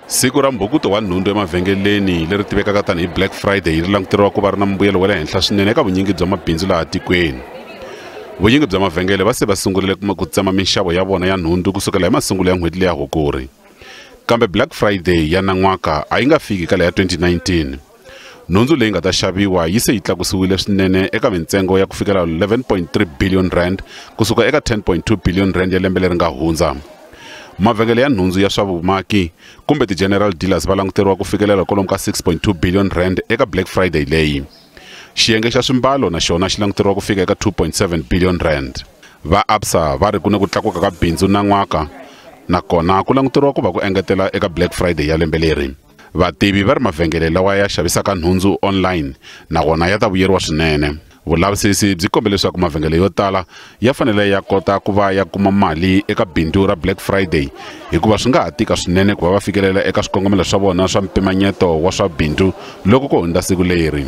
Siku ra mbhukuto wa nhundzu emavhengeleni leri tivekaka tanihi Black Friday ri languteriwa ku va ri na mbuyelo wa le henhla swinene eka vunyingi bya mabindzu laha tikweni. Vunyingi bya mavhengele va se va sungurile ku tsema minxavo ya vona ya nhundzu kusukela hi masungulo ya n'hweti leya Hukuri. Kambe Black Friday ya nan'waka a yi nga fiki ka leya 2019. Nhundzu leyi nga ta xaviwa yi se yi tlakusiwile swinene eka mintsengo ya ku fikela 11.3 billion rand kusuka eka 10.2 billion rand ya lembe leri nga hundza. Mavhengele ya nhundzu ya swa vumaki kumbe ti-general dealers va languteriwa ku fikelela kwalomu ka 6.2 billion rand eka Black Friday leyi. Xiyenge xa swimbalo na xona xi languteriwa ku fika eka 2.7 billion rand. Va Absa va ri ku na ku tlakuka ka bindzu nan'waka nakona ku languteriwa ku va ku engetela eka Black Friday ya lembe leri. Vativi va ri mavhengele lawa ya xavisaka nhundzu online na wona ya ta vuyeriwa swinene. Vulavisisi byi kombe leswaku mavhengele yo tala ya fanele ya kota ku va ya kuma mali eka bindzu ra Black Friday hikuva swi nga ha tika swinene ku va va fikelela eka swikongomelo swa vona swa mpimanyeto wa swa bindzu loko ku hundza siku leri.